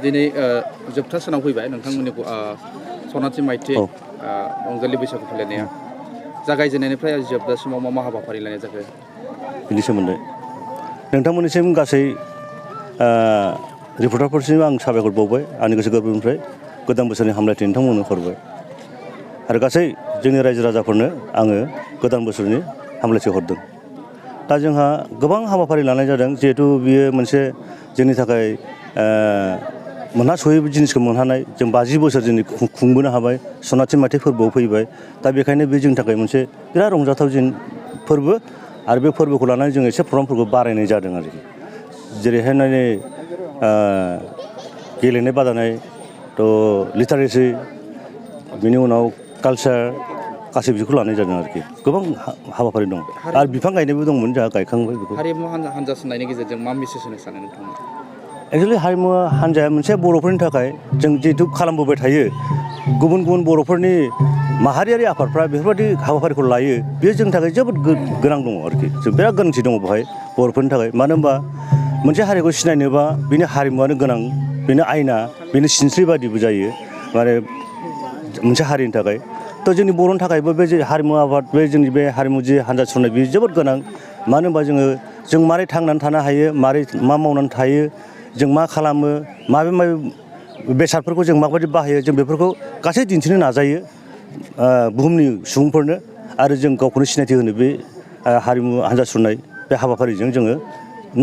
दिनै जोबथा सानाव फैबाय नोंथांमोननि सनाथि माइथि रंजालि बैसागु फालिनाया जागायजेननायनिफ्राय जोबजासिमाव मा मा हाबाफारि लानाय जाखो बिनि सोमोन्दै नोंथांमोननिसिम गासै रिपर्टारफोरसिम आं साबायखर बावबाय आंनि गोसो गोरबोनिफ्राय गोदान बोसोरनि हामलायथि नोंथांमोननो हरबाय आरो गासै जोंनि रायजो राजाफोरनो आङो गोदान बोसोरनि हामलायथि हरदों। दा जोंहा गोबां हाबाफारि लानाय जादों जिहेथु बियो मोनसे जोंनि थाखाय मोनहास'यै जिनिसखौ मोनहानाय जों 50 बोसोर जोंनि खुंबोनो हाबाय सनाथि माइथि फोरबोआव फैबाय दा बेखायनो बे जोंनि थाखाय मोनसे बिराद रंजाथाव फोरबो आरो बे फोरबोखौ लानानै जों एसे प्रग्रामफोरखौ बारायनाय जादों आरोखि जेरैहाय नानै गेलेनाय बादायनाय लिटारेसि बिनि उनाव कालचार गासै बिदिखौ लानाय जादों आरोखि गोबां हाबाफारि दं आरो बिफां गायनायबो दंमोन जोंहा गायखांबाय बेखौ हारिमु हानजा सोंनायनि गेजेरजों मा मेसेज होनो सानो नोंथाङा एक्सुवेलि हारिमु हान्जाया मोनसे बर'फोरनि थाखाय जों जिहेतु खालामबोबाय थायो गुबुन गुबुन बर'फोरनि माहारियारि आफादफ्रा बेफोरबायदि हाबाफारिखौ लायो बेयो जोंनि थाखाय जोबोद गोनां दङ आरोखि जों बिराद गोनांथि दङ बेवहाय बर'फोरनि थाखाय मानो होनबा मोनसे हारिखौ सिनायनोबा बेनि हारिमुवानो गोनां बेनो आयना बेनो सिनस्रि बादिबो जायो माने मोनसे हारिनि थाखाय थ' जोंनि बर'नि थाखायबो बे हारिमु आफाद बे जोंनि बे हारिमु जि हान्जा सुरनाय बेयो जोबोद गोनां मानो होनबा जों मारै थांनानै थानो हायो मारै मा मावनानै थायो जों मा खालामो माबे बेसादफोरखौ जों माबायदि बाहायो जों बेफोरखौ गासै दिन्थिनो नाजायो बुहुमनि सुबुंफोरनो आरो जों गावखौनो सिनायथि होनो बे हारिमु हान्जा सुरनाय बे हाबाफारिजों जोङो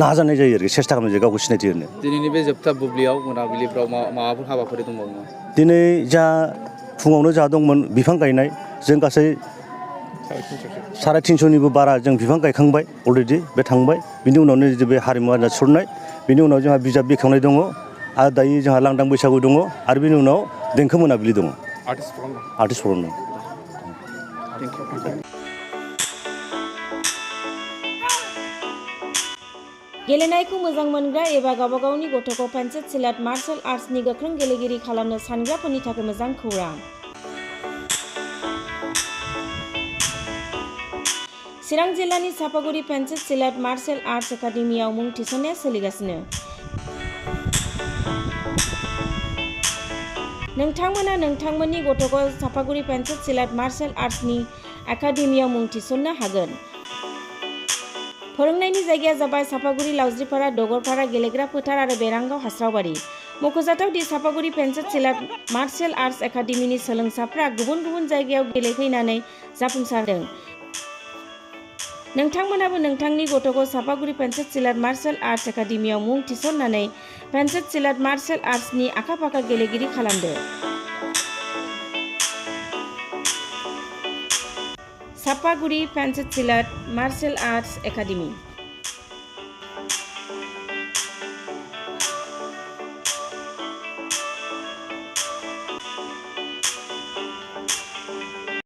नाजानाय जायो आरोखि सेस्था खालामनाय जायो गावखौ सिनायथि होनो दिनैनि बे जोबथा बुब्लियाव मोनाबिलिफ्राव माबाफोर हाबाफारि दंबावो दिनै जा फुङावनो जा दंमोन बिफां गायनाय जों गासै 350निबो बारा जों बिफां गायखांबाय अलरेडि बे थांबाय बिनि उनावनो बे हारिमु हान्जा सुरनाय बिनि उनाव जोंहा बिजाब बेखेवनाय दङ आरो दायो जोंहा लांदां बैसागु दङ आरो बिनि उनाव देंखो मोनाबिलि दङ आर्टिस्ट प्रग्राम दं गेलेनायखौ मोजां मोनग्रा एबा गावबा गावनि गथ'खौ पेन्सिल सिलाट मार्शेल आर्ट्सनि गोख्रों गेलेगिरि खालामनो सानग्राफोरनि थाखाय मोजां खौरां। चिरां जिल्लानि चापागुरि पेन्सिल सिलाट मार्शेल आर्ट्स एकाडेमियाव मुं थिसननाया सोलिगासिनो। नोंथांमोना नोंथांमोननि गथ'खौ चापागुरि पेन्सिल सिलाट मार्शेल आर्ट्सनि एकाडेमियाव मुं थिसननो हागोन। फोरोंनायनि जायगाया जाबाय चापागुरि लावज्रिपारा दगरपारा गेलेग्रा फोथार आरो बेरांगाव हास्रावबारि। मख'जाथाव दि चापागुरि पेन्सिल सिलाट मार्शेल आर्ट्स एकाडेमिनि सोलोंसाफ्रा गुबुन गुबुन जायगायाव गेलेहैनानै जाफुंसारदों। नोंथांमोनाबो नोंथांनि गथ'खौ चापागुरि पेन्सिल सिलाट मार्शेल आर्ट्स एकाडेमियाव मुं थिसननानै पेन्सिल सिलाट मार्शेल आर्ट्सनि आखा-फाखा गेलेगिरि खालामदो। चापागुरि पेन्सिल सिलाट मार्शेल आर्ट्स एकाडेमि।